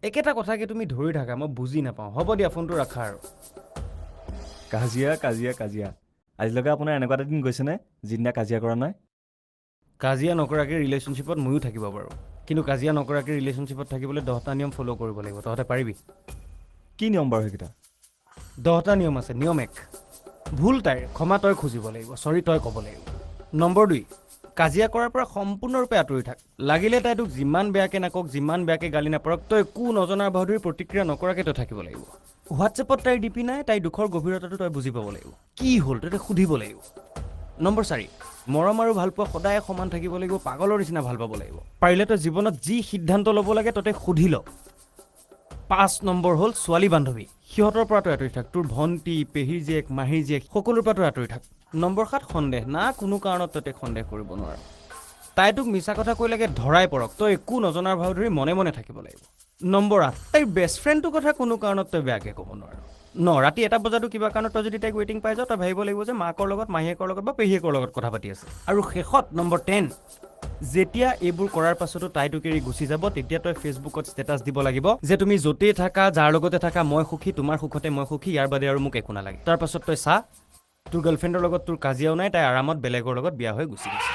একেটা কথাকে তুমি ধৰি থাকা, মই বুজি নাপাওঁ। হ'ব দিয়া, ফোনটো ৰাখা আৰু। কাজিয়া, কাজিয়া, কাজিয়া। আজিলৈকে আপোনাৰ এনেকুৱা এটা দিন গৈছেনে যিদিনা কাজিয়া কৰা নাই? কাজিয়া নকৰাকৈ ৰিলেশ্যনশ্বিপত ময়ো থাকিব পাৰোঁ, কিন্তু কাজিয়া নকৰাকৈ ৰিলেশ্যনশ্বিপত থাকিবলৈ 10টা নিয়ম ফ'ল' কৰিব লাগিব। তহঁতে পাৰিবি? কি নিয়ম বাৰু সেইকেইটা? 10টা নিয়ম আছে। নিয়ম 1, ভুল তাইৰ, ক্ষমা তই খুজিব লাগিব, চৰি তই ক'ব লাগিব। নম্বৰ 2, কাজিয়া কৰাৰ পৰা সম্পূৰ্ণৰূপে আঁতৰি থাক। লাগিলে তাই তোক যিমান বেয়াকৈ নাকওক, যিমান বেয়াকৈ গালি নাপাৰক, তই একো নজনাৰ ভাও ধৰি প্ৰতিক্ৰিয়া নকৰাকৈ তই থাকিব লাগিব। হোৱাটছএপত তাইৰ ডিপি নাই, তাইৰ দুখৰ গভীৰতাটো তই বুজি পাব লাগিব। কি হ'ল তই তাইক সুধিব লাগিব। নম্বৰ 4, মৰম আৰু ভালপোৱা সদায় সমান থাকিব লাগিব, পাগলৰ নিচিনা ভাল পাব লাগিব। পাৰিলে তই জীৱনত যি সিদ্ধান্ত ল'ব লাগে তই তাইক সুধি ল। 5 নম্বৰ হ'ল ছোৱালী বান্ধৱী, সিহঁতৰ পৰা তই আঁতৰি থাক। তোৰ ভণ্টি, পেহীৰ জীয়েক, মাহীৰ জীয়েক, সকলোৰ পৰা তই আঁতৰি থাক। নম্বৰ 7, সন্দেহ। না, কোনো কাৰণত তই তাইক সন্দেহ কৰিব নোৱাৰ। তাই তোক মিছা কথা কৈ লাগে ধৰাই পৰক, তই একো নজনাৰ ভাও ধৰি মনে মনে থাকিব লাগিব। নম্বৰ 8, তাইৰ বেষ্ট ফ্ৰেণ্ডটোৰ কথা কোনো কাৰণত তই বেয়াকৈ ক'ব নোৱাৰ। ৰাতি 1 বজাতো কিবা কাৰণত তই যদি তাইক ৱেইটিং পাই যাওঁ, তই ভাবিব লাগিব যে মাকৰ লগত, মাহীয়েকৰ লগত বা পেহীয়েকৰ লগত কথা পাতি আছে। আৰু শেষত নম্বৰ 10, যেতিয়া এইবোৰ কৰাৰ পাছতো তাই তোক এৰি গুচি যাব, তেতিয়া তই ফেচবুকত ষ্টেটাছ দিব লাগিব যে তুমি য'তেই থাকা, যাৰ লগতে থাকা, মই সুখী, তোমাৰ সুখতে মই সুখী, ইয়াৰ বাদে আৰু মোক একো নালাগে। তাৰ পাছত তই চা, তোৰ গাৰ্লফ্ৰেণ্ডৰ লগত তোৰ কাজিয়াও নাই, তাই আৰামত বেলেগৰ লগত বিয়া হৈ গুচি গৈছে।